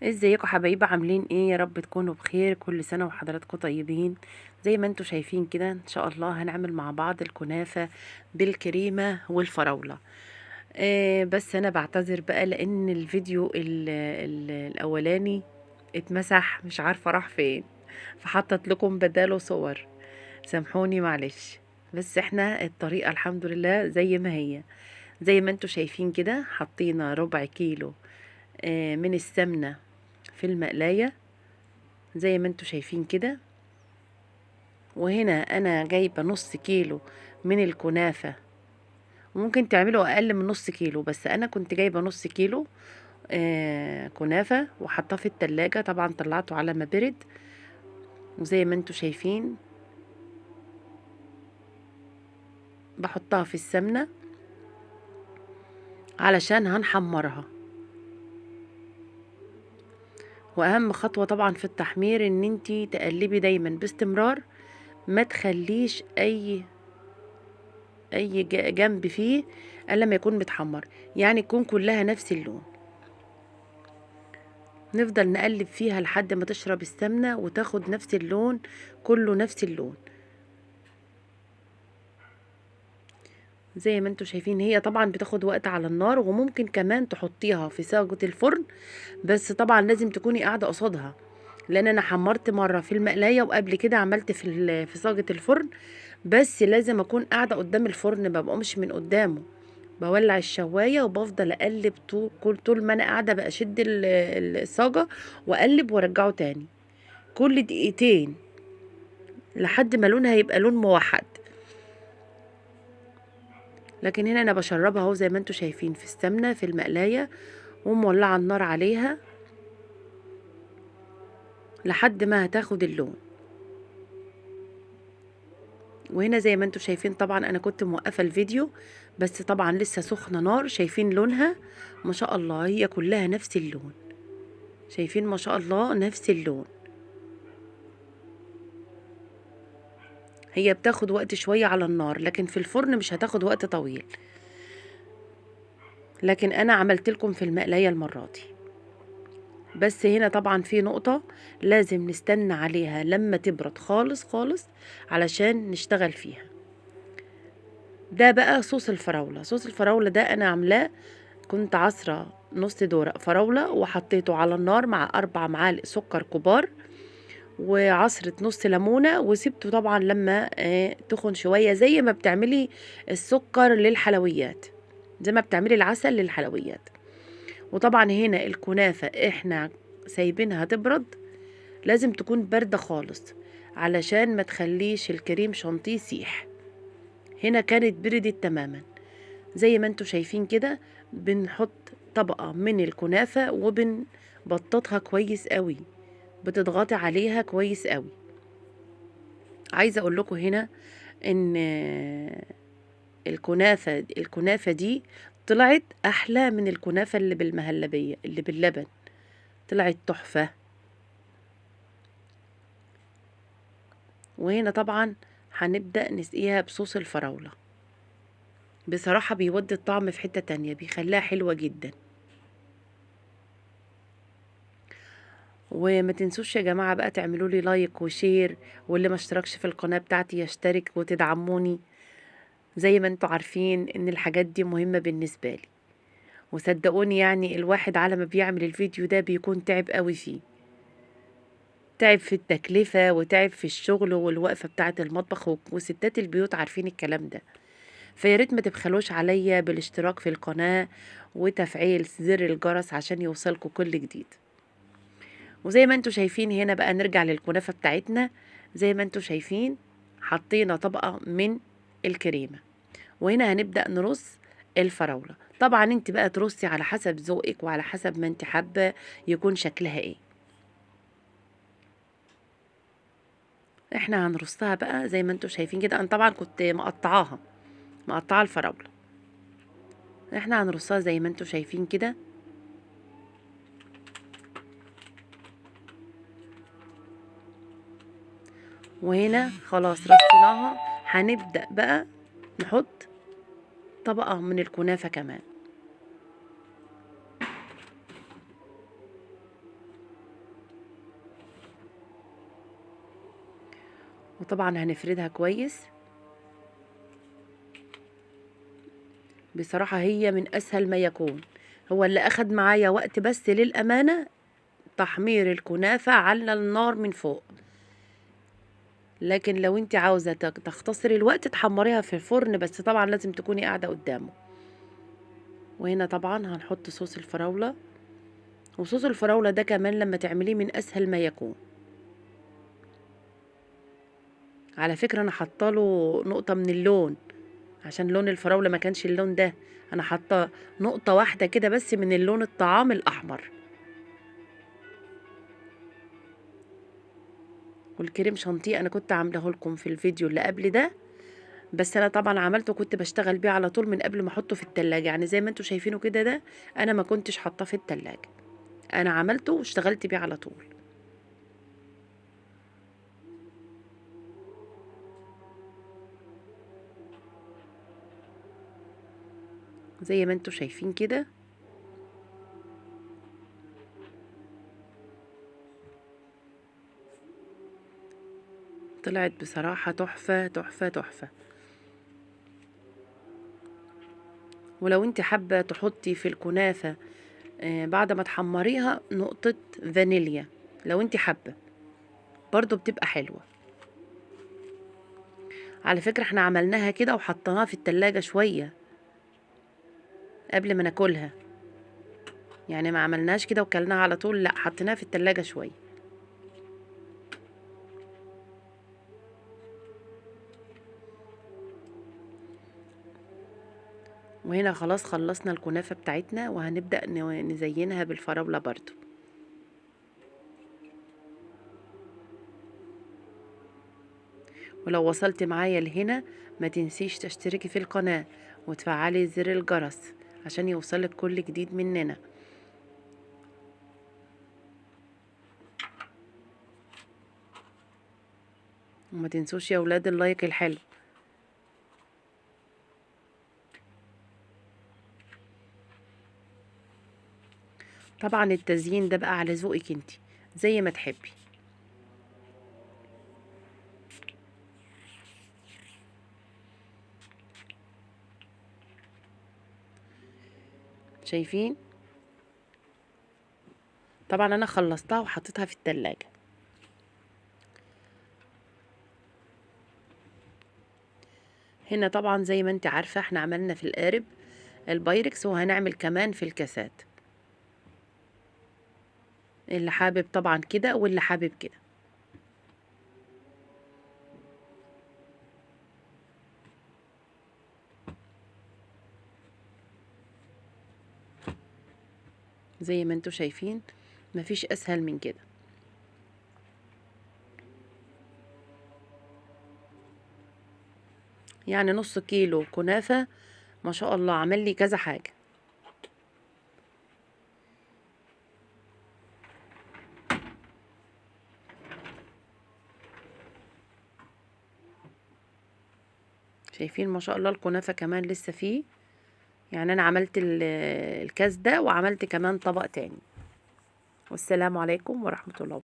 ازيكم حبايبي؟ عاملين ايه؟ يا رب تكونوا بخير. كل سنة وحضراتكم طيبين. زي ما انتم شايفين كده ان شاء الله هنعمل مع بعض الكنافة بالكريمة والفراولة. بس انا بعتذر بقى لان الفيديو ال ال الاولاني اتمسح، مش عارفة راح فين، فحطت لكم بداله صور، سامحوني معلش. بس احنا الطريقة الحمد لله زي ما هي، زي ما انتم شايفين كده. حطينا ربع كيلو من السمنة في المقلاية زي ما انتم شايفين كده. وهنا انا جايبة نص كيلو من الكنافة، وممكن تعملوا اقل من نص كيلو، بس انا كنت جايبة نص كيلو كنافة وحطاه في التلاجة. طبعا طلعته على ما برد، وزي ما انتم شايفين بحطها في السمنة علشان هنحمرها. واهم خطوة طبعا في التحمير ان انتي تقلبي دايما باستمرار، ما تخليش اي جنب فيه الا لما يكون متحمر، يعني يكون كلها نفس اللون. نفضل نقلب فيها لحد ما تشرب السمنة وتاخد نفس اللون، كله نفس اللون زي ما انتم شايفين. هي طبعا بتاخد وقت على النار، وممكن كمان تحطيها في صاجة الفرن، بس طبعا لازم تكوني قاعدة قصادها، لان انا حمرت مرة في المقلاية وقبل كده عملت في صاجة الفرن، بس لازم اكون قاعدة قدام الفرن، ما بقومش من قدامه، بولع الشواية وبفضل اقلب طول ما انا قاعدة، بشد الصاجة واقلب وارجعه تاني كل دقيقتين لحد ما لونها يبقى لون موحد. لكن هنا انا بشربها اهو زي ما انتم شايفين في السمنة في المقلاية، ومولعة النار عليها لحد ما هتاخد اللون. وهنا زي ما انتم شايفين طبعا انا كنت موقفة الفيديو، بس طبعا لسه سخنة نار، شايفين لونها ما شاء الله، هي كلها نفس اللون، شايفين ما شاء الله نفس اللون. هي بتاخد وقت شوية على النار، لكن في الفرن مش هتاخد وقت طويل، لكن انا عملت لكم في المقلاية المرة دي. بس هنا طبعا في نقطة لازم نستنى عليها لما تبرد خالص خالص علشان نشتغل فيها. ده بقى صوص الفراولة. صوص الفراولة ده انا عاملاه، كنت عصرة نص دورق فراولة وحطيته على النار مع 4 معالق سكر كبار وعصرة نص ليمونة، وسبته طبعا لما تخن شوية، زي ما بتعملي السكر للحلويات، زي ما بتعملي العسل للحلويات. وطبعا هنا الكنافة احنا سايبينها تبرد، لازم تكون باردة خالص علشان ما تخليش الكريم شانتيه يسيح. هنا كانت بردت تماما زي ما انتم شايفين كده. بنحط طبقة من الكنافة وبنبططها كويس قوي، بتضغطي عليها كويس قوي. عايزة اقول لكم هنا ان الكنافة دي طلعت احلى من الكنافة اللي بالمهلبية اللي باللبن، طلعت تحفة. وهنا طبعا هنبدأ نسقيها بصوص الفراولة، بصراحة بيودي الطعم في حتة تانية، بيخليها حلوة جدا. وما تنسوش يا جماعة بقى تعملوا لي like و share، واللي ما اشتركش في القناة بتاعتي يشترك وتدعموني. زي ما انتوا عارفين ان الحاجات دي مهمة بالنسبة لي، وصدقوني الواحد على ما بيعمل الفيديو ده بيكون تعب قوي فيه، تعب في التكلفة وتعب في الشغل والوقفة بتاعة المطبخ، وستات البيوت عارفين الكلام ده. فياريت ما تبخلوش عليا بالاشتراك في القناة وتفعيل زر الجرس عشان يوصلكوا كل جديد. وزي ما انتوا شايفين هنا بقى نرجع للكنافة بتاعتنا. زي ما انتوا شايفين حطينا طبقة من الكريمة، وهنا هنبدأ نرص الفراولة. طبعا انت بقى ترصي على حسب ذوقك وعلى حسب ما انت حابة يكون شكلها ايه. احنا هنرصها بقى زي ما انتوا شايفين كده. انا طبعا كنت مقطعة الفراولة، احنا هنرصها زي ما انتوا شايفين كده. وهنا خلاص رصيناها، هنبدأ بقى نحط طبقة من الكنافة كمان. وطبعا هنفردها كويس. بصراحة هي من أسهل ما يكون، هو اللي أخد معايا وقت بس للأمانة تحمير الكنافة على النار من فوق، لكن لو انت عاوزة تختصري الوقت تحمريها في الفرن، بس طبعا لازم تكوني قاعدة قدامه. وهنا طبعا هنحط صوص الفراولة، وصوص الفراولة ده كمان لما تعمليه من أسهل ما يكون. على فكرة أنا حاطة له نقطة من اللون عشان لون الفراولة ما كانش اللون ده، أنا حاطة نقطة واحدة كده بس من اللون الطعام الأحمر. والكريم شانتيه أنا كنت عاملاه لكم في الفيديو اللي قبل ده، بس أنا طبعا عملته كنت بشتغل بيه على طول من قبل ما أحطه في التلاجة، يعني زي ما انتوا شايفينه كده ده أنا ما كنتش حاطاه في التلاجة، أنا عملته واشتغلت بيه على طول. زي ما انتوا شايفين كده. طلعت بصراحة تحفة تحفة تحفة. ولو انت حابة تحطي في الكنافة بعد ما تحمريها نقطة فانيليا لو انت حابة برضو بتبقى حلوة. على فكرة احنا عملناها كده وحطيناها في التلاجة شوية قبل ما ناكلها، يعني ما عملناش كده وكلناها على طول، لا حطيناها في التلاجة شوية. وهنا خلاص خلصنا الكنافة بتاعتنا، وهنبدأ نزينها بالفراولة برضو. ولو وصلت معايا لهنا ما تنسيش تشتركي في القناة وتفعلي زر الجرس عشان يوصلك كل جديد مننا. وما تنسوش يا ولاد اللايك الحلو. طبعا التزيين ده بقى على ذوقك انتي زي ما تحبي. شايفين؟ طبعا انا خلصتها وحطيتها في التلاجة. هنا طبعا زي ما انت عارفة احنا عملنا في القارب البايركس، وهنعمل كمان في الكاسات، اللي حابب طبعا كده واللي حابب كده. زي ما انتوا شايفين مفيش اسهل من كده. يعني نص كيلو كنافة ما شاء الله عمل لي كذا حاجة. شايفين ما شاء الله الكنافة كمان لسه فيه، يعني انا عملت الكاس ده وعملت كمان طبق تاني. والسلام عليكم ورحمة الله.